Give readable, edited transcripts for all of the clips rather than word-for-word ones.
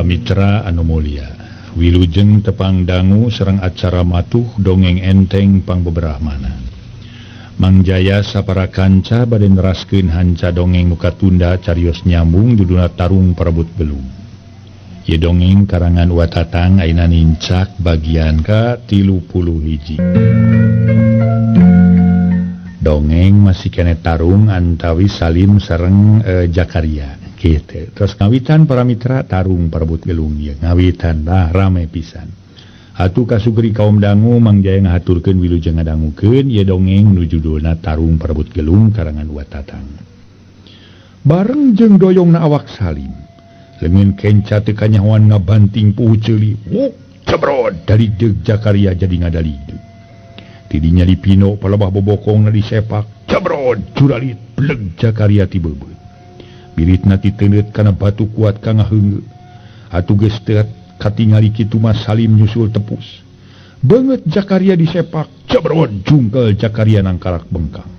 Para mitra anu mulia, wilujeng tepang dangu sareng acara matuh dongeng enteng pangbeberahmana. Mang Jaya sapara kanca bade neraskeun hanca dongeng nu katunda carios nyambung judulna Tarung Parebut Gelung. Ieu dongeng karangan Wa Tatang ayeuna nincak bagian ka 31. Dongeng masih kene tarung antawis Salim sareng Jakaria. Gitu. Terus ngawitan para mitra tarung parebut gelung ieu ngawitan bah rame pisan. Atuh kasugri kaum dangu Mang Jaya ngahaturkeun wilujeng ngadangukeun ieu dongeng nu judulna Tarung Parebut Gelung karangan Wa Tatang. Bareng jeung doyongna awak Salim, leungeun kenca teu kanyahoan ngabanting puhu ceuli. Wuk cebrod daligdeug Jakaria jadi ngadaligdeug. Tidinya dipino palebah bobokongna disepak, cebrod curalit bleg Jakaria ti beubeut. Biritna titeundeut kana batu kuat ka ngaheungeu. Atuh geus teu katingali kitu mah Salim nyusul tepus. Beungeut Jakaria disepak, cebrod jungkel Jakaria nangkarak bengkang.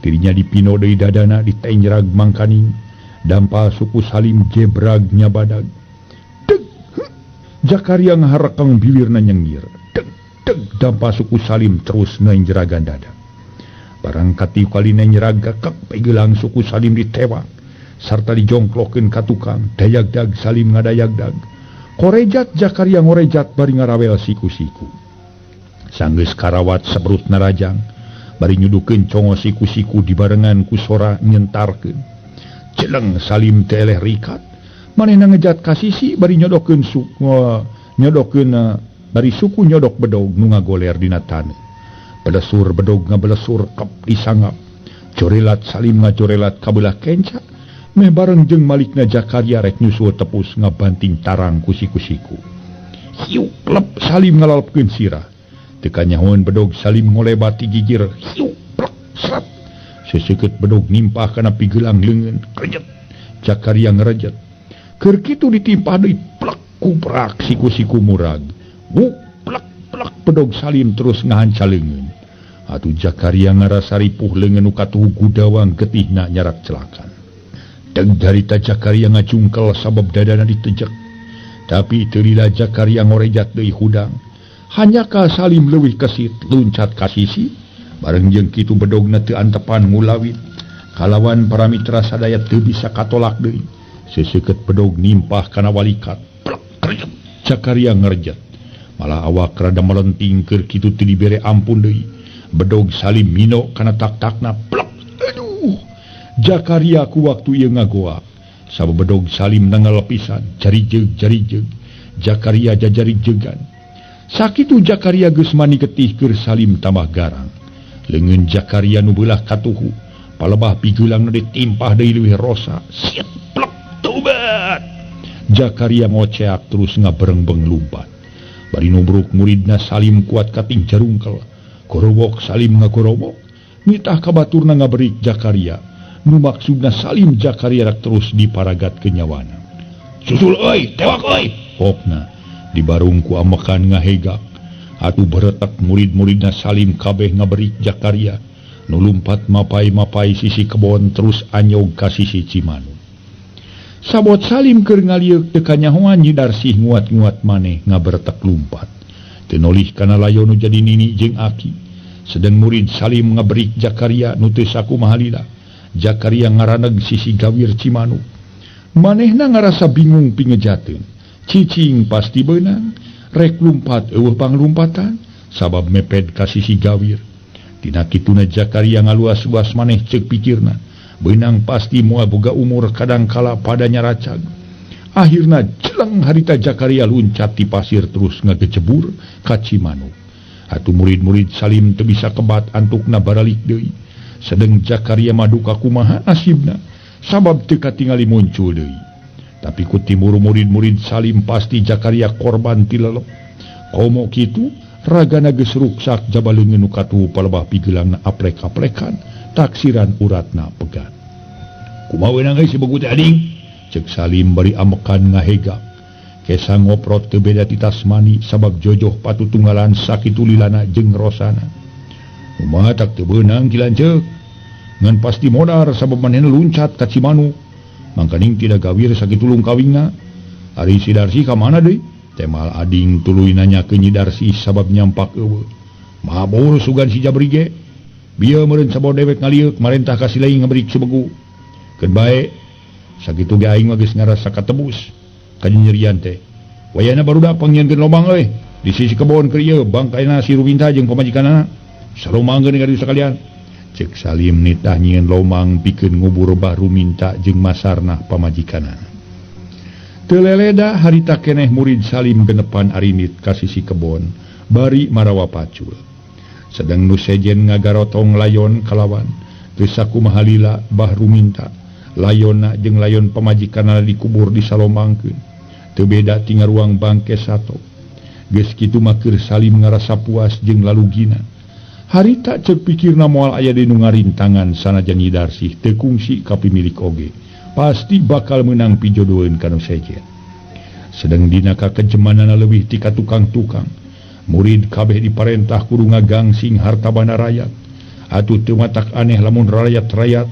Dirinya dipino deui dadana ditenjrag mangkaning. Dampal suku Salim jebrag nyabadag. Deg, Jakaria ngaharekeng bilirna nyengir. Deg, deg dampal suku Salim terus nenjragan dada. Barang katiu kali nenjrag gakak pegelang suku Salim ditewak sarta dijongklokeun ka tukang. Dayagdag Salim ngadayagdag. Korejat Jakaria ngorejat bari ngarawel siku-siku. Sanggeus karawat sebrut narajang bari nyudukeun congo siku-siku dibarengan ku sora nyentarkeun. Jeleng Salim teh eleh rikat. Manehna ngejat ka sisi bari nyodokeun suku nyodokeun bari suku nyodok bedog nu ngagoler dina taneuh. Belesur bedog ngabelesur kep disangap. Jorelat Salim ngajorelat kabelah kenca. Meh bareng jeung malikna Jakaria rek nyusul tepus ngabanting tarang ku siku-siku. Hiu klep Salim ngalalepkeun sirah. Teu kanyahoan bedog Salim ngolebat ti gigir. Hiu plek srat. Seseukeut bedog nimpah kana pigelang leungeun. Krejet. Jakaria ngerejet. Keur kitu ditimpah deui plek kuprak siku-siku murag. Wuk plek plek bedog Salim terus ngahanca leungeun. Atuh Jakaria ngarasa ripuh leungeun nu katuhu gudawang getihna nyarak celakan. Deg harita Jakaria ngajungkel sabab dadana ditejek. Tapi teu lila Jakaria ngorejat deui hudang. Hanyaka Salim leuwih kesit luncat ka sisi. Bareng jeung kitu bedogna teu antepan ngulawit. Kalawan para mitra sadaya teu bisa katolak deui. Seseukeut bedog nimpah kana walikat. Plek krejet Jakaria ngerjet. Malah awak rada melenting keur kitu teu dibere ampun deui. Bedog Salim mino kana tak-takna plek. Aduh. Jakaria ku waktu ieu ngagoa. Sabab bedog Salim nanggal pisan, jarijeug jarijeug. Jakaria jajarijegan. Sakitu Jakaria geus mani getih keur Salim tambah garang. Leungeun Jakaria nu beulah katuhu, palebah pigeulangna ditimpah deui leuwih rosa. Siet plek tobat. Jakaria ngoceak terus ngaberengbeng lumpat. Bari nubruk muridna Salim kuat kating jarungkel. Gorowok Salim ngagorowok. Nitah ka baturna ngaberik Jakaria. Nu maksudna Salim Jakaria rak terus diparagat kenyawana. Susul euy, tewak euy. Hokna dibarung ku amekan ngahegak. Atuh beretak murid-muridna Salim kabeh ngaberik Jakaria. Nu lumpat mapai-mapai sisi kebon terus anyog ka sisi Cimanuk. Sabot Salim keur ngalieuk teu kanyahoan Nyi Darsih nguat-nguat maneh ngaberetek lumpat. Teu nolih kana layon nu jadi nini jeung aki. Sedeng murid Salim ngaberik Jakaria nu teu sakumaha lila. Jakaria ngaraneg sisi gawir Cimanuk. Manehna ngarasa bingung pingejateun. Cicing pasti beunang, rek lumpat eueuh panglumpatan sabab mepet ka sisi gawir. Tina kituna Jakaria ngaluas-luas maneh ceuk pikirna. Beunang pasti moal boga umur kadangkala pada nyaracag. Akhirna jeleng harita Jakaria luncat ti pasir terus ngagecebur ka Cimanuk. Atuh murid-murid Salim teu bisa kebat antukna baralik deui. Sedeng Jakaria maduka kumaha nasibna sabab teu katingali muncul deui. Tapi ku timur murid-murid Salim pasti Jakaria korban ti lelep. Komo kitu ragana geus ruksak jaba leungeun nu katuhu palebah pigeulangna aplek-aplekan taksiran uratna pegat. Kumaha weunang euy si begut teh ading? Ceuk Salim bari amekan ngahegak. Kesa ngoprot teu beda ti tasmani sabab jojoh patutunggalan sakitu lilana jeung rosana. Kumaha tak teu beunang ki lanceuk? Ngan pasti modar sabab manehna luncat ka Cimanuk. Mangkaning tidak gawir sakitu lungkawingna. Ari si Darsi ka mana deui? Temal ading tuluy nanya ke Nyi Darsi sabab nyampak eueuh. Mabur sugan si Jabri ge. Bieu meureun sabab dewek ngalieuk marentah ka si Laing ngabrik Cibegu. Keun bae sakitu ge aing mah geus ngarasa katebus ka nyerian teh. Wayahna barudak pangnyieunkeun lobang euy di sisi kebon keur ieu bangkaina si Ruminta jeung pamajikanna. Salomangkeun ka dieu sakalian. Cek Salim nitah nyieun lomang pikeun ngubur Bah Ruminta jeung Masarnah pamajikanna. Teu leleda harita keneh murid Salim genepan arinit ka sisi kebon bari marawa pacul. Sedang nu sejen ngagarotong layon kalawan teu sakumaha lila Bah Ruminta layonna jeung layon pamajikanna dikubur di salomangkeun. Teu beda ti ngaruang bangke sato. Geus kitu mah keur Salim ngarasa puas jeung lalugina. Harita cek pikirna moal aya deui nu ngarintangan sanajan Nyi Darsih teu kungsi ka pimilik oge. Pasti bakal meunang pijodoheun ka nu sejen. Sedeng dina kakejemanana leuwih ti ka tukang-tukang. Murid kabeh diparentah kudu ngagangsing harta banda rayat. Atuh teu matak aneh lamun rayat-rayat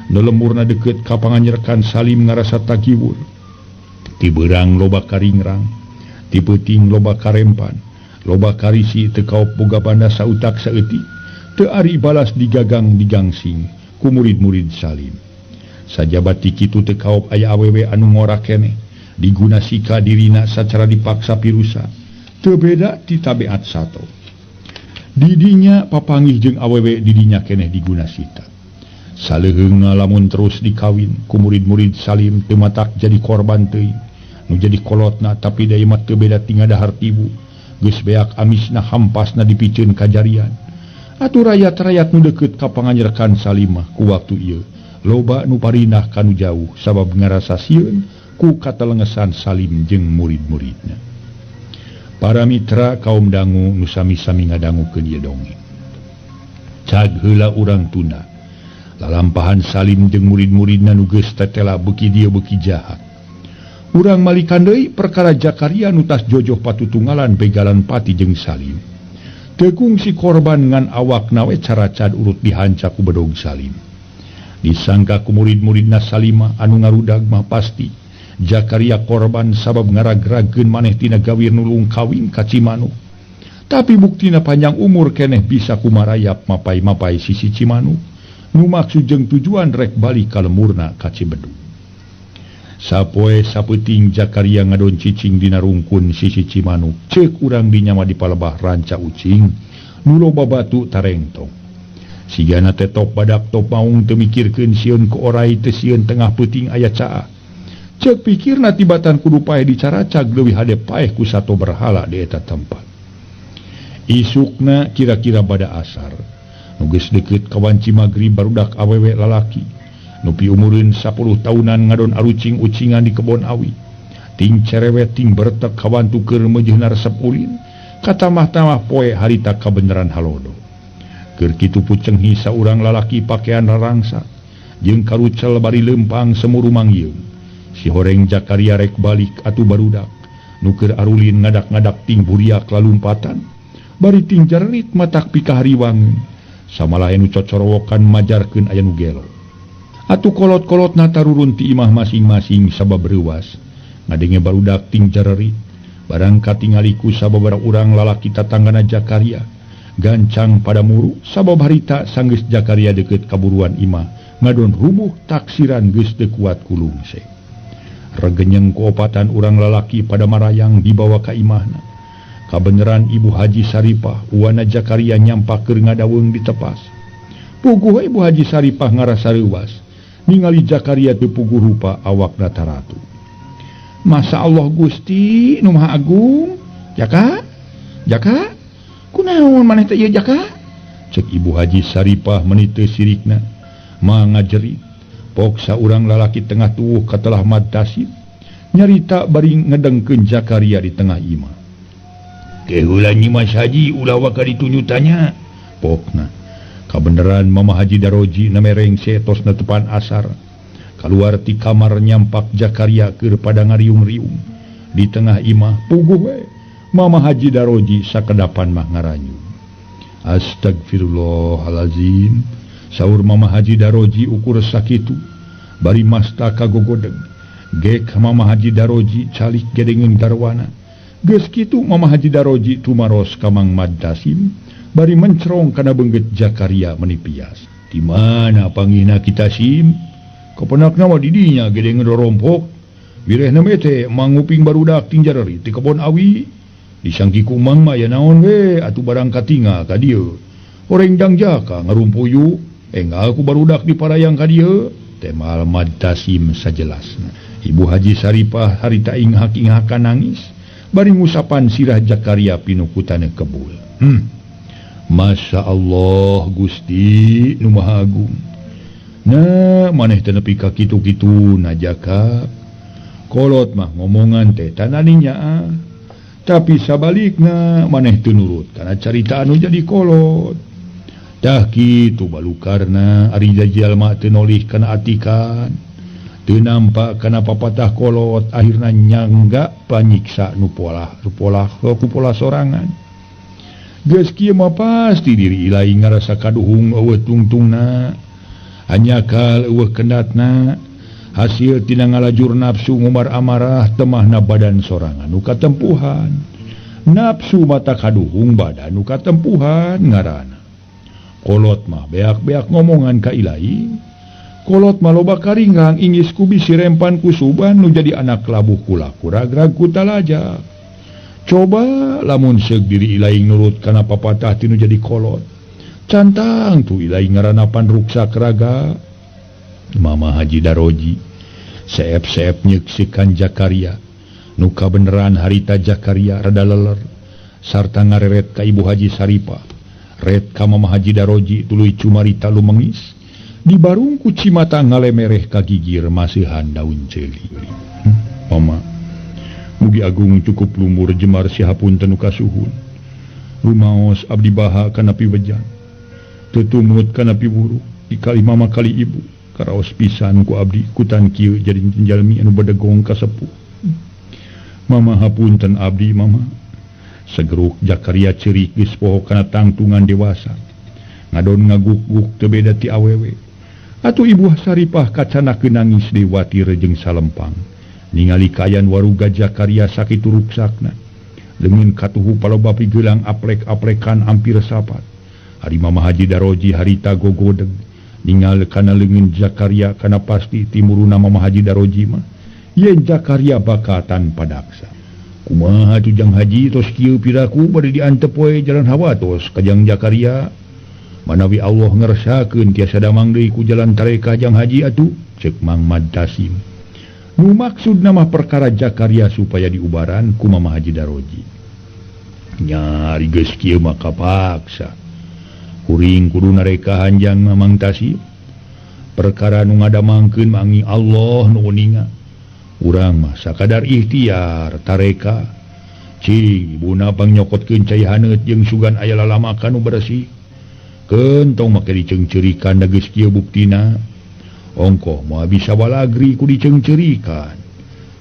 nu lemurna deukeut ka panganyerekan Salim ngarasa tagiwur. Ti beurang loba karingrang, ti peuting loba karempan, loba karisi teu kaop boga banda sautak saeutik. Teu ari balas digagang digangsing ku murid-murid Salim. Sajaba ti kitu teu kaop aya awewe anu ngora keneh, diguna sika dirina sacara dipaksa pirusa. Teu beda ti tabeat sato. Didinya papanggih jeung awewe didinya keneh diguna sita. Saleuheungna lamun terus dikawin ku murid-murid Salim teu matak jadi korban teuing. Nu jadi kolotna tapi da ieu mah teu beda ti ngadahar tibu. Geus beak amisna hampasna dipiceun kajarian. Atuh rayat-rayat nu deukeut ka panganyerekan Salim mah ku waktu ieu loba nu parinah ka nu jauh sabab ngarasa sieun ku katelengesan Salim jeung murid-muridna. Para mitra kaum dangu nu sami-sami ngadangukeun ieu dongeng. Cag heula urang tunda. Lalampahan Salim jeung murid-muridna nu geus tetela beuki dieu beuki jahat. Urang malikan deui perkara Jakaria nu tas jojoh patutunggalan begalan pati jeung Salim. Teu kungsi korban ngan awakna we caracad urut dihanca ku bedog Salim. Disangka ku murid-muridna Salima anu ngarudag mah pasti Jakaria korban sabab ngaragrageun maneh tina gawir nulung kawin ka Cimanuk. Tapi buktina panjang umur keneh bisa kumarayap mapai-mapai sisi Cimanuk nu maksud jeung tujuan rek balik ka lemurna ka Cibedug. Sapoe sapeuting Jakaria ngadon cicing dina rungkun sisi Cimanuk. Ceuk urang dinya mah di palebah ranca ucing nu loba batu tarengtong. Sigana teh top badak top maung teu mikirkeun sieun ku orai teu sieun tengah peuting aya caah. Ceuk pikirna tibatan kudu paeh dicaracag leuwih hade paeh ku sato berhala di eta tempat. Isukna kira-kira bada asar. Nu geus deukeut ka wanci magrib barudak awewe lalaki. Nu piumureun 10 tahunan ngadon arucing-ucingan di kebon awi. Ting cerewet ting bertek kawantu keur meujeuhna resep ulin. Katamah-tamah poe harita kabeneran halodo. Keur kitu pucenghi saurang lalaki pakean rarangsa jeung karucel bari leumpang semuru mangieung. Si horeng Jakaria rek balik atuh barudak. Nu keur arulin ngadak-ngadak ting buriak lalumpatan. Bari ting jerit matak pikahariwangeun. Samalah anu cocorowokan majarkeun aya nu gelo. Atuh kolot-kolotna tarurun ti imah masing-masing sabab reuwas. Ngadenge barudak ting jerit. Barang katingaliku sababaraha urang lalaki tatanggana Jakaria. Gancang pada muru sabab harita sanggeus Jakaria deukeut kaburuan imah ngadon rubuh taksiran geus teu kuat kulungse. Regenyeng kuopatan urang lalaki pada marayang dibawa ka imahna. Kabeneran Ibu Haji Saripah uwana Jakaria nyampak keur ngadaweung ditepas. Puguh Ibu Haji Saripah ngarasa reuwas ningali Jakaria teu puguh rupa awakna taratu. Masa Allah Gusti nu Maha Agung, Jaka? Jaka? Kunaon maneh teh ieu Jaka? Cek Ibu Haji Saripah meuni teu sirikna, ma ngajerit. Poksa urang lalaki tengah tuwuh katelah madtasib nyarita bari ngedengkeun Jakaria di tengah imah. Ke heula Nyi Mas Haji ulah waka ditunyutanya. Pokna kabeneran Mama Haji Daroji namerengse tos netepan asar. Kaluar ti kamar nyampak Jakaria keur pada ngariung-riung di tengah imah. Puguh we Mama Haji Daroji sakedapan mah ngaranyu. Astagfirullahalazim. Saur Mama Haji Daroji ukur sakitu bari masta kagogodeg. Gek Mama Haji Daroji calik gedengeun garwana. Geus kitu Mama Haji Daroji tumaros ka Mang Mad Tasim bari mencrong kana beungeut Jakaria menipias. Di mana pangihna kita Sim? Kapenakna mah di dinya gedengeun rorompok. Wirehna mah teh manguping barudak tingjareri ti kebon awi. Disangki ku Mang mah aya naon we atuh barang katingal ka dieu. Oreng jangjaka ngarumpuyu, enggal ku barudak diparayang ka dieu. Temal Mad Tasim sajelasna. Ibu Haji Saripah harita inghak-inghakan nangis bari ngusapan sirah Jakaria pinuh kutana kebul. Masya Allah Gusti nu Maha Agung. Nah maneh teh nepi ka kitu-kitu na Jaka. Kolot mah ngomongan teh tananinya. Tapi sabalikna maneh teu nurut kana carita anu jadi kolot. Tah kitu balukarna ari jalma teu nolih kana atikan. Teu nampak kana papatah kolot akhirna nyangga panyiksa nu polah ku polah sorangan. Geus kieu mah pasti diri ilahi ngarasa kaduhung eueuh tungtungna. Anyakal eueuh kendatna. Hasil tina ngalajur nafsu ngumar amarah temahna badan sorangan nu katempuhan. Nafsu mata kaduhung badan nu katempuhan ngaranna. Kolot mah beak-beak ngomongan ka ilahi. Kolot mah loba karingang ingis ku bisi rempan ku suban nu jadi anak labuh kulaku ragrag ku talaja. Coba lamun seug diri ilahi nurut kana papatah tinu jadi kolot. Cantang tu ilahi ngaranapan ruksak raga. Mama Haji Daroji seep-seep nyeksikan Jakaria. Nu kabeneran harita Jakaria rada leler sarta ngareret ka Ibu Haji Saripah. Ret ka Mama Haji Daroji tuluy cumarita lumengis. Di barung ku cimata ngalemereh ka gigir masihan daun ceuli. Mama, mugi agung cukup lumur jemar sihapunten nu kasuhun. Rumaos abdi baha kana piwejan. Teu tumut kana piwuruk dikali mama kali ibu. Karaos pisan ku abdi kutan kieu jadi jalmi anu bedegong ka sepuh. Mama hapunten abdi mama. Segeruk Jakaria ceurik geus poho kana tangtungan dewasa. Ngadon ngaguk-guk teu beda ti awewe. Atuh Ibu Saripah kacana nangis deui jeung salempang. Ningali kaayaan waruga Jakaria sakitu ruksakna. Leungeun katuhu paloba pigelang aplek-aplekan hampir sapat. Ari Mama Haji Daroji harita gogodeg. Ningal kana leungeun Jakaria kana pasti timuruna Mama Haji Daroji mah yen Jakaria bakal tanpa daksa. Kumaha atuh Jang Haji tos kieu piraku bade diantep we jalan hawa tos ka Jang Jakaria. Manawi Allah ngersakeun tiasa damang deui ku jalan tareka Jang Haji atuh ceuk Mang Mad Tasim. Nu maksudna mah perkara Jakaria supaya diubaran ku Mama Haji Daroji. Nyari geus kieu mah kapaksa. Kuring kudu narekahan Jang Mamang Tasim. Perkara nu ngadamangkeun mangi Allah nu uninga. Urang mah sakadar ikhtiar tareka. Cing ibuna pangnyokotkeun cai haneut jeung sugan aya lalamakan nu bersih. Kentong make diceungceurikan da geus kieu buktina. Ongkoh moal bisa walagri ku diceungceurikan.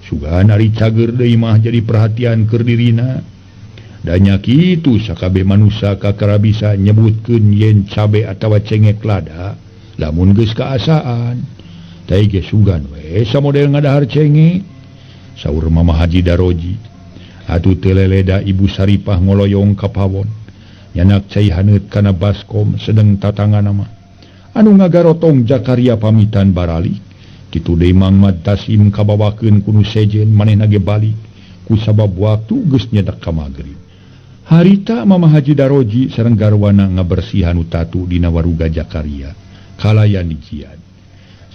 Sugan ari cager deui mah jadi perhatian keur dirina. Da nya kitu sakabeh manusa kakara bisa nyebutkeun yen cabe atawa cengek lada lamun geus kaasaan. Tai ge sugan we samodel ngadahar cengek. Saur Mama Haji Daroji. Atuh teu leleda Ibu Saripah ngoloyong ka pawon. Nyanak cai haneut kana baskom sedeng tatangana mah. Anu ngagarotong Jakaria pamitan baralik. Kitu deui Mang Mad Tasim kabawakeun ku nu sejen manehna ge balik ku sabab waktu geus nyedak ka magrib. Harita Mama Haji Daroji sareng garwana ngabersihan tatu dina waruga Jakaria kalayan dijian.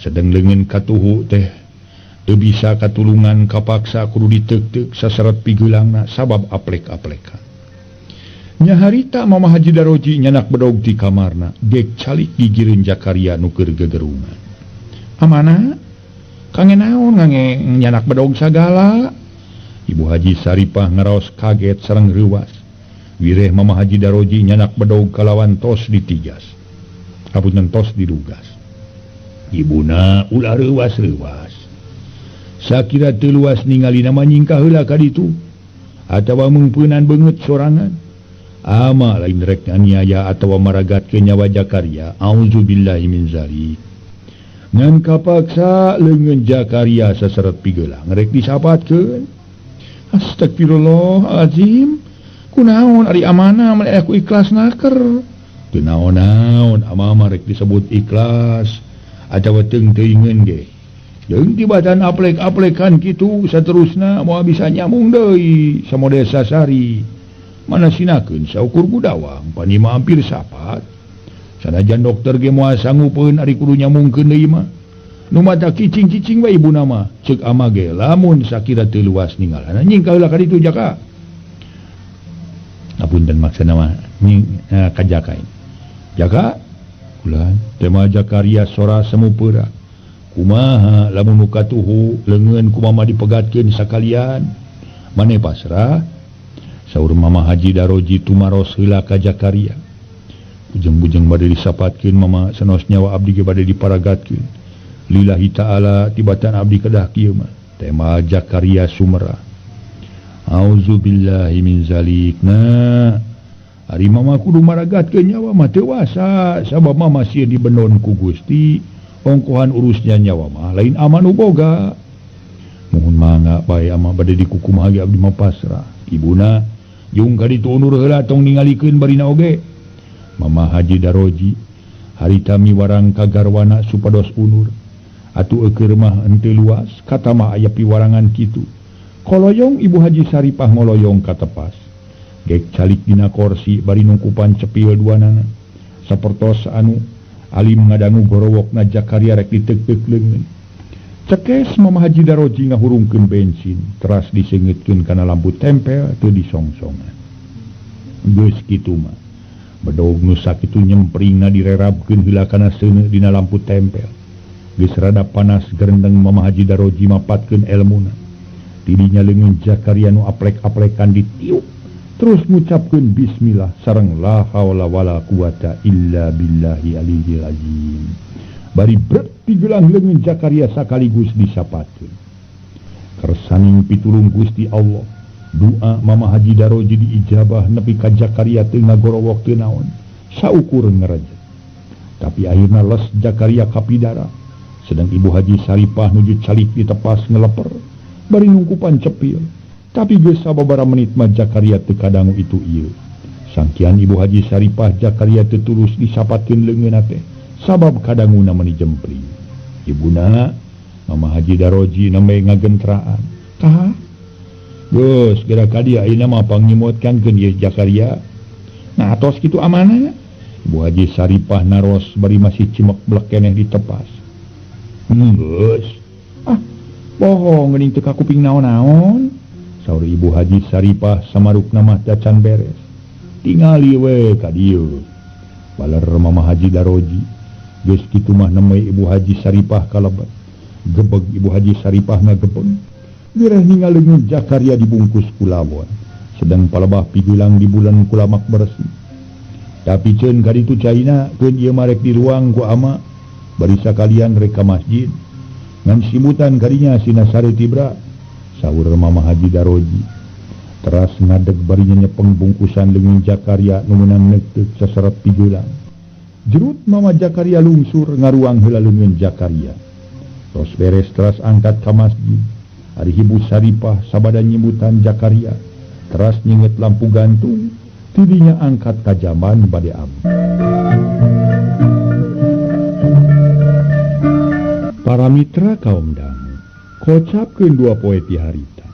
Sedeng leungeun katuhu teh teu bisa katulungan kapaksa kudu diteuk-teuk saseret pigeulangna sabab aplek-aplekan. Nyaharita Mama Haji Daroji nyanak bedog di kamarna gek calik gigireun Jakaria nu keur gegerungan. Amana kange naon ngange nyanak bedog sagala? Ibu Haji Saripah ngaraos kaget sareng reuwas. Wireh Mama Haji Daroji nyanak bedog kalawan tos ditigas. Hapunten tos didugas. Ibuna ulah reuwas-reuwas. Sakira teu luas ningali nama nyingkah heula ka ditu atawa meungpeunan beungeut sorangan. Ama lain rek aniaya atawa maragatkeun nyawa Jakaria. Auzubillahi min zalik. Ngan kapaksa leungeun Jakaria saseret pigelang rek disapatkeun. Astagfirullahalazim. Kunaon ari amana mah aku ikhlas naker. Teu naon-naon ama mah rek disebut ikhlas atawa teung teuingeun ge. Jeung tibatan aplek-aplekan kitu saterusna moal bisa nyambung deui samodel sasari. Mana sinakeun saukur gudawang panima hampir sapat. Sanajan dokter ge moal sanggupeun ari kudu nyambungkeun deui mah. Nu mata kicing-kicing we ibuna mah. Ceuk ama ge lamun sakira teu luas ningalana nying kaheula ka ditu Jaka. Apunten maksana mah nying ka Jaka. Jaka ulah tema Jakaria sora semu peura. Kumaha lamun nu katuhu leungeun ku mama dipegatkeun sakalian. Mane pasrah? Saur Mama Haji Daroji tumaros heula ka Jakaria. Bujeng-bujeng bade disapatkeun mama sanos nyawa abdi ge bade diparagatkeun. Lillahi ta'ala tibatan abdi kedah kieu mah. Tema Jakaria sumera. Auzubillahi min zalik. Nah, ari mama kudu maragatkeun nyawa mah teu wasa sabab mama sieun dibenon ku Gusti. Ongkohan urusnya nyawa mah lain ama nu boga. Muhun mangga bae ama bade dikukumaha ge abdi mah pasrah. Ibuna jung ka ditu unur heula tong ningalikeun barina oge. Mama Haji Daroji harita miwarang ka garwana supados unur. Atuh eukeur mah henteu luas kata mah aya piwarangan kitu. Koloyong Ibu Haji Saripah ngoloyong ka tepas. Gek calik dina korsi bari nungkupan cepil duanana. Sapertos anu alim ngadangu gorowokna Jakaria rek diteuk-teuk leungeun. Cekes Mama Haji Daroji ngahurungkeun bensin, teras diseungeutkeun kana lampu tempel teu disongsongan. Geus kitu mah. Bedog nu sakitu nyempringna direrabkeun heula kana seuneu dina lampu tempel. Geus rada panas gerendeng Mama Haji Daroji mapatkeun elmuna. Tidinya leungeun Jakaria nu aplek-aplekan ditiup. Terus ngucapkeun bismillah sareng la haula wala quwata illa billahi aliyil azim. Bari brek pigelang leungeun Jakaria sakaligus disapatkeun. Kersaning pitulung Gusti Allah, doa Mama Haji Daroji diijabah nepi ka Jakaria teu ngagorowok teu naon, saukur ngerejet. Tapi akhirna les Jakaria kapidara, sedang Ibu Haji Saripah nuju calik ditepas ngeleper, bari nungkupan cepil. Tapi geus sababaraha menit mah Jakaria teu kadangu itu ieu. Sangkian Ibu Haji Saripah Jakaria teu tulus disapatkeun leungeunna teh, sabab kadanguna meuni jempling. Ibuna Mama Haji Daroji nembe ngagentraan. Tah? Geus geura ka dieu ayeuna mah pangnyimotkankeun ieu Jakaria. Nah atos kitu amanana. Ibu Haji Saripah naros bari masih cimek blek keneh ditepas. Geus. Ah, bohong geuning teu kakuping naon-naon. Saur Ibu Haji Saripah samarukna mah tacan beres. Tingali we ka dieu. Baler Mama Haji Daroji. Geus kitu mah nembe Ibu Haji Saripah kalebet. Gebeg Ibu Haji Saripah ngagebeg. Gereh ningal leungeun Jakaria dibungkus ku lawon. Sedang palebah pigelang di bulan kulamak bersih. Tapi ceun ka ditu caina keun ieu mah rek diruang ku ama. Bari sakalian rek ka masjid. Ngan simutan kadinya sina sare tibra. Saur Mama Haji Daroji. Teras ngadeg bari nyepeng bungkusan leungeun Jakaria nu meunang neukeuk saseret pigelang. Jerut Mama Jakaria lungsur ngaruang heula leungeun Jakaria. Tos beres teras angkat ka masjid. Ari Ibu Saripah sabada nyimutan Jakaria. Teras nyinget lampu gantung, tidinya angkat ka jamban bade am. Para mitra kaum dangu, kocapkeun dua poe ti harita.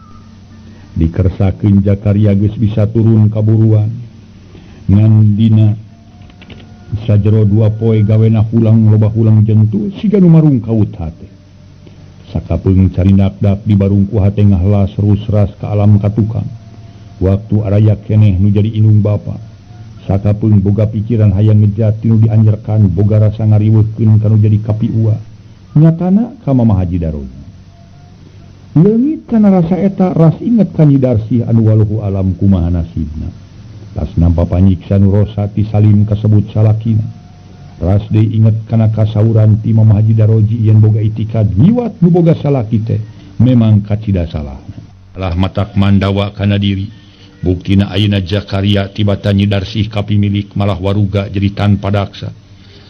Dikersakeun Jakaria geus bisa turun kaburuan. Ngan dina sajero dua poe gawena hulang loba hulang jentu siga nu marungkaut hate. Sakapeung carindak-dak di barungku hate ngahlas rusras ka alam katukang. Waktu araya keneh nu jadi indung bapa. Sakapeung boga pikiran hayang ngejat tinu dianjerkan boga rasa ngariweuhkeun kanu jadi kapiua. Nyatana ka Mama Haji Daroji. Leungit kana rasa eta ras inget ka Nyi Darsih anu waluhu alam kumaha nasibna. Tas nampa panyiksa nu rosa ti Salim kasebut salakina. Ras deui inget kana kasauran ti Mama Haji Daroji yen boga itikad nyiwat nu boga salaki teh memang kacida salahna. Alah matak mandawa kana diri. Buktina ayeuna Jakaria tibatan Nyi Darsih kapimilik malah waruga jadi tanpa daksa.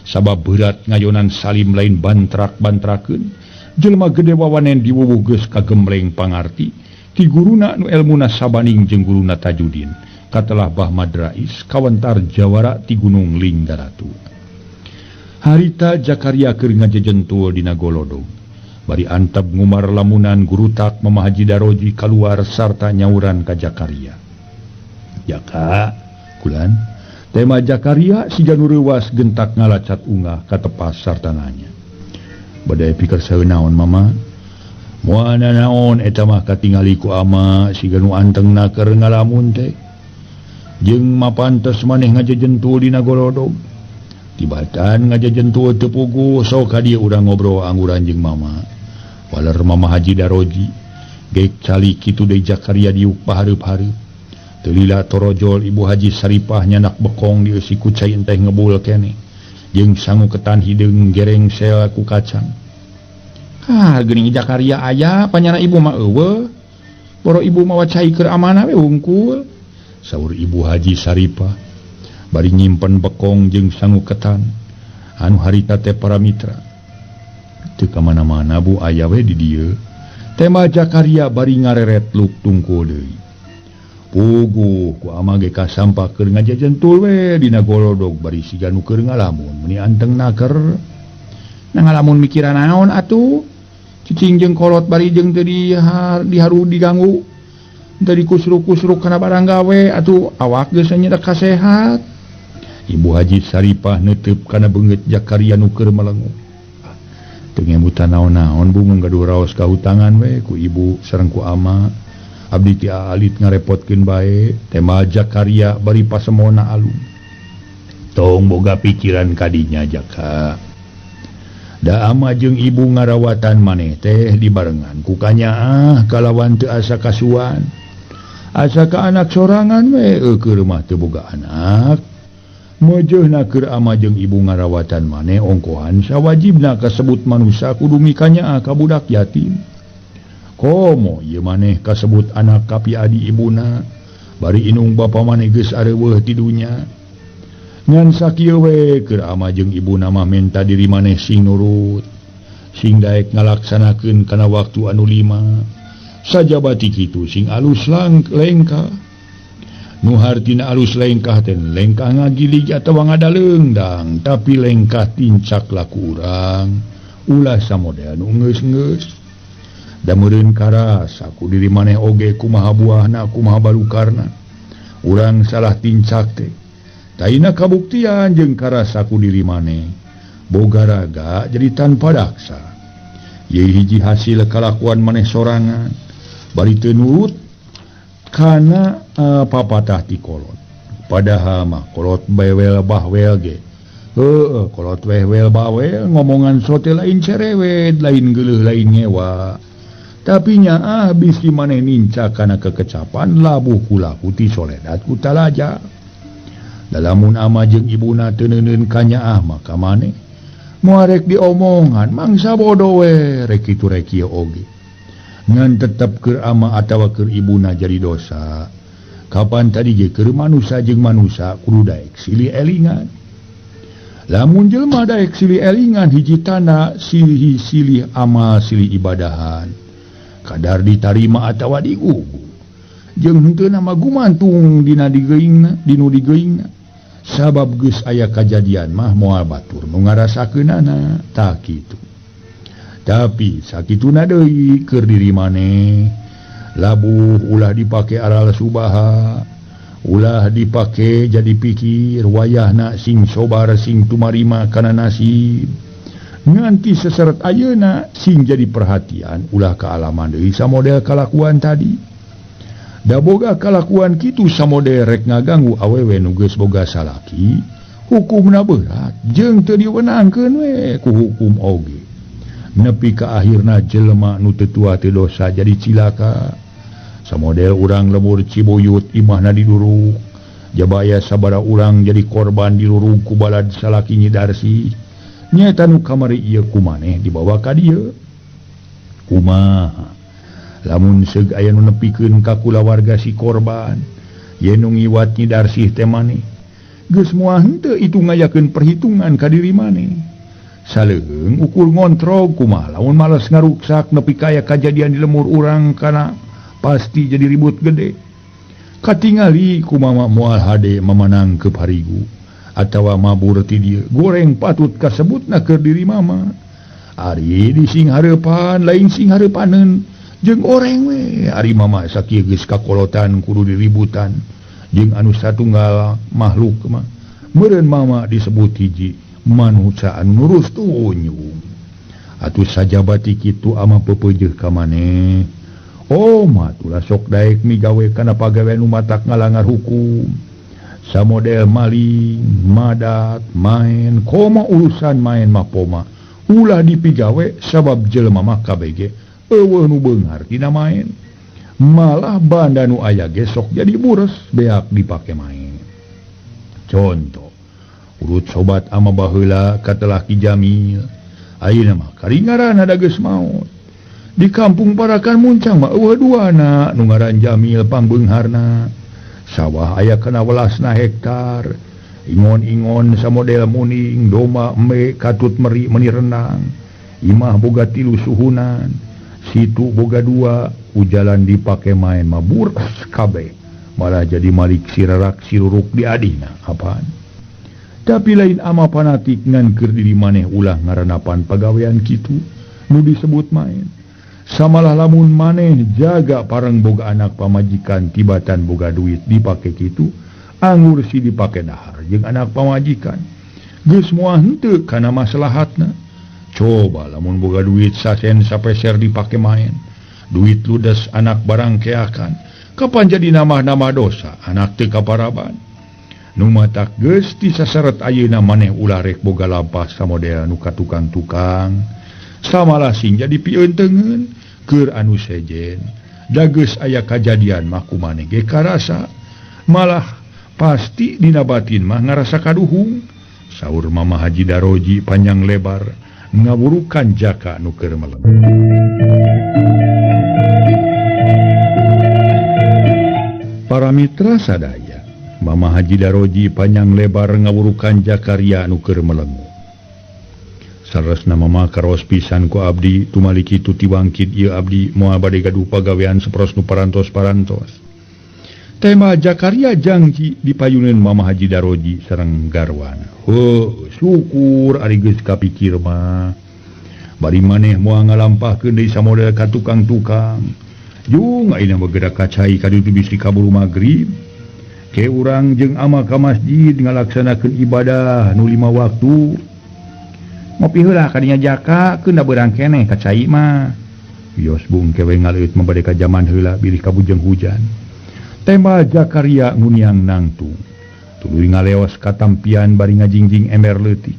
Sabab berat ngayonan Salim lain bantrak-bantrakeun. Jelema gede wawanen diwuwuh geus kagembleng pangarti ti guruna nu elmuna sabaning jeung guruna Tajudin. Katelah Bah Madrais kawentar jawara ti Gunung Linggaratu. Harita Jakaria keur ngajejentul dina golodog. Bari antep ngumar lamunan gurutak Mama Haji Daroji kaluar sarta nyauran ka Jakaria. Jaka, kulan, tema Jakaria siga nu reuwas gentak ngalacat ungah katepas sarta nanya. Badai pikir saeunaon mama? Moal naon eta mah katingali ku ama siga nu antengna keur ngalamun teh. Jeung mapantes maneh ngajejentul dina golodog. Tibatan ngajejentul teu puguh sok ka dieu urang ngobrol angguran jeung mama. Waler Mama Haji Daroji gek calik kitu deui Jakaria diuk pahareup-hareup. Teu lila torojol Ibu Haji Saripah nyanak bekong dieusi ku cai teh ngebul keneh. Jeung sangu ketan hideung gereng sel ku kacang. Ah geuning Jakaria aya panyana ibu mah eueuh. Boro ibu mawa cai keur amanah we hungkul. Saur Ibu Haji Saripah bari nyimpen bekong jeung sangu ketan anu harita teh para mitra. Teu ka mana-mana bu aya we di dieu. Tema Jakaria bari ngareret luk tungkul deui. Puguh ku ama ge kasampak keur ngajajentul we dina golodog bari siga nu keur ngalamun meuni anteng naker. Na ngalamun mikiran naon atuh? Cicing jeung kolot bari jeung teu diharu diganggu. Dari kusruk-kusruk kana barang gawe atuh awak geus nyedak kasehat. Ibu Haji Saripah neuteub kana beungeut Jakaria nu keur melengu. Teu ngemutan naon-naon bungung gaduh raos kahutangan we ku ibu sareng ku ama. Abdi ti alit ngarepotkeun bae. Tema Jakaria bari pasemona alum. Tong boga pikiran kadinya Jaka. Da ama jeung ibu ngarawatan maneh teh dibarengan ku kanyaah kalawan teu asa kasuan. Asa ka anak sorangan we keur mah teu boga anak. Mejeuhna keur ama jeung ibu ngarawatan maneh ongkohan sawajibna kasebut manusa kudu mikanyaah ka budak yatim. Komo ieu maneh kasebut anak kapi adi ibuna bari inung bapa maneh geus areuweuh ti dunya. Ngan sakieu we keur ama jeung ibuna mah menta diri maneh sing nurut, sing daek ngalaksanakeun kana waktu anu lima. Sajabati kitu sing alus lengkah. Nu hartina alus lengkah teh lengkah ngagilig atawa ngadaleungdang, tapi lengkah tincak laku urang. Ulah samodel nu geus-geus. Da meureun karasa ku diri maneh oge kumaha buahna kumaha balukarna. Urang salah tincak teh. Taina kabuktian jeung karasa ku diri maneh. Boga raga jadi tanpa daksa. Ye hiji hasil kalakuan maneh sorangan. Bari teu nurut kana papatah ti kolot. Padahal mah kolot bewel bahwel ge. Heueuh kolot wehwel bawel ngomongan sote lain cerewet, lain geuleuh lain ngewa. Tapi nyaah bisi maneh nincak kana kekecapan labuh kulaku ti soledat ku talaja. Lamun ama jeung ibuna teu neuneun ka nyaah maka maneh moal rek diomongan mangsa bodoh we rek kitu rek kieu oge. Ngan tetep keur ama atawa keur ibuna jadi dosa. Kapan tadi ge keur manusa jeung manusa kudu daek silih elingan. Lamun jelema daek silih elingan hiji tanda silih silih amal silih ibadahan. Kadar ditarima atawa digugu. Jeung henteu nama gumantung dina digeuingna, dinu digeuingna. Sabab geus aya kajadian mah moal batur nu ngarasakeunana tah kitu. Tapi sakituna deui keur diri maneh. Labuh ulah dipake aral subaha, ulah dipake jadi pikir wayahna sing sobar sing tumarima kana nasib. Nganti seseret ayeuna sing jadi perhatian ulah kaalaman deui samodel kalakuan tadi. Da boga kalakuan kitu samodel rek ngaganggu awewe nu geus boga salaki, hukumna berat jeung teu diwenangkeun we ku hukum oge. Nepi ka akhirna jelema nu teu tua teu dosa jadi cilaka. Samodel urang lemur Cibuyut imahna diduruk, jabaya sabara urang jadi korban diluruk ku balad salaki Nyi Darsi. Nyaeta nu kamari ieu kumaneh dibawa ka dieu. Kumaha lamun seug aya nu nepikeun ka kulawarga si korban, yen nu ngiwat Nyi Darsih teh maneh. Geus moal henteu itu ngayakeun perhitungan ka diri maneh. Saleuheung ukur ngontrol kumaha lamun males ngaruksak nepi ka aya kajadian di lemur urang kana pasti jadi ribut gede. Katingali ku mama moal hade mamanangkeup harigu atawa mabur ti dieu goreng patut kasebutna keur diri mama. Ari di sing hareupan lain sing hareupaneun jeung oreng we. Ari mama sakieu geus kakolotan kudu diributan jeung anu satunggal makhluk mah. Meureun mama disebut hiji manusia anu nurus tunyung. Atuh sajabati kitu ama peupeujeuh ka maneh. Oh matulah sok daek migawe kana pagawean nu matak ngalangar hukum. Samodel maling, madat, main, koma urusan main mah poma. Ulah dipigawe sabab jelema mah KBG eueuh nu beunghar tina main. Malah banda nu aya ge sok jadi bures beak dipake main. Contoh, urut sobat ama baheula katelah Ki Jamil. Ayeuna mah karingaran ada geus maot. Di kampung Parakan Muncang mah eueuh duana nu ngaran Jamil pangbeungharna. Sawah aya kana welasna hektar. Ingon-ingon samodel muning, domba embe katut meri meni renang. Imah boga 3 suhunan, situ boga 2, ujalan dipake main mah bures kabeh. Malah jadi malik sirarak siruruk di adina apaan. Tapi lain ama fanatik ngan keur diri maneh ulah ngaranapan pagawean kitu nu disebut main. Samalah lamun maneh jaga pareng boga anak pamajikan tibatan boga duit dipake kitu, anggur si dipake dahar jeung anak pamajikan. Geus moal henteu kana maslahatna. Coba lamun boga duit sasen sapeser dipake main, duit ludes anak barang keakan. Kapan jadi nama-nama dosa anak teu kaparaban. Nu matak geus disaseret ayeuna maneh ulah rek boga lampah samodel nu ka tukang-tukang. Samalah sing jadi pieuteungeun keur anu sejen. Da geus aya kajadian mah kumaneh ge karasa. Malah pasti dina batin mah ngarasa kaduhung. Saur Mama Haji Daroji panjang lebar ngawurukan jaka nu keur meleng. Para mitra sadaya, Mama Haji Daroji panjang lebar ngawurukan Jakaria nu keur melengu. Saresna mama karos pisan ku abdi tumaliki tuti wangkit ieu abdi moal bade gaduh pagawean saperos nu parantos-parantos. Tema Jakaria jangji dipayuneun Mama Haji Daroji sareng garwana. Heuh, syukur ari geus kapikir mah. Bari maneh moal ngalampahkeun deui samodel ka tukang-tukang. Jung ayeuna mah geura kacai ka ditu bisi kaburu magrib. Ke urang jeung ama ka masjid ngalaksanakeun ibadah nu 5 waktu. Ngopi heula ka dinya Jaka keun da beurang keneh ka cai mah. Wios bung kewe ngaleut mah bade ka jaman heula bilih kabujeng hujan. Tema Jakaria nguniang nangtung. Tuluy ngaleos katampian bari ngajingjing ember leutik.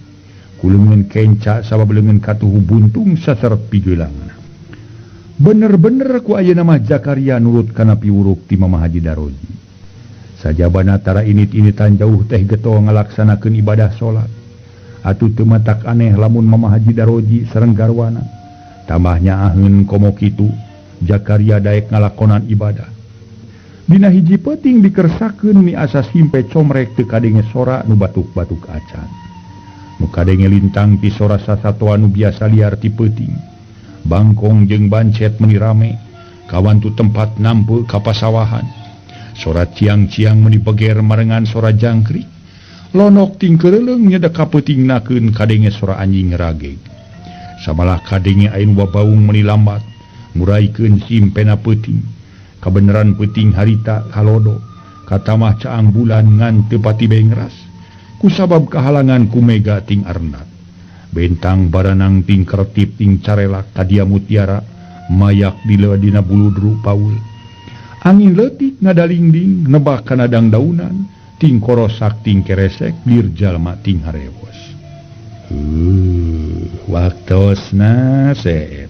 Kuleungeun kenca sabab leungeun katuhu buntung saseret pigeulangna. Bener-bener ku ayeuna mah Jakaria nurut kana piwuruk ti Mama Haji Daroji. Sajabana tara init-initan jauh teh getol ngalaksanakeun ibadah salat. Atuh teu matak aneh lamun Mama Haji Daroji sareng garwana. Tambahnya aheun komo kitu, Jakaria daek ngalakonan ibadah. Dina hiji peuting dikersakeun mi asa simpe comrek teu kadenge sora nu batuk-batuk acan. Nu kadenge lintang ti sora sasatoan nu biasa liar ti peuting. Bangkong jeung bancet meuni rame, kawantu tempat nampe ka pasawahan. Sora ciang-ciang meuni beger marengan sora jangkrik. Lonok ting keureuleung nyedek ka peutingnakeun kadenge sora anjing rageg. Samalah kadenge ain wabaung meuni lambat, nguraikeun simpena peuting. Kabeneran peuting harita kalodo, katamah caang bulan ngan teu pati bengras. Kusabab kahalangan ku mega ting arnat. Bentang baranang ting kertip ting carelak kadia mutiara, mayak dina buludru paul. Angin leutik ngadalingding nebak kana dangdaunan, ting korosak ting keresek lir jalma ting harewos. Waktosna seep.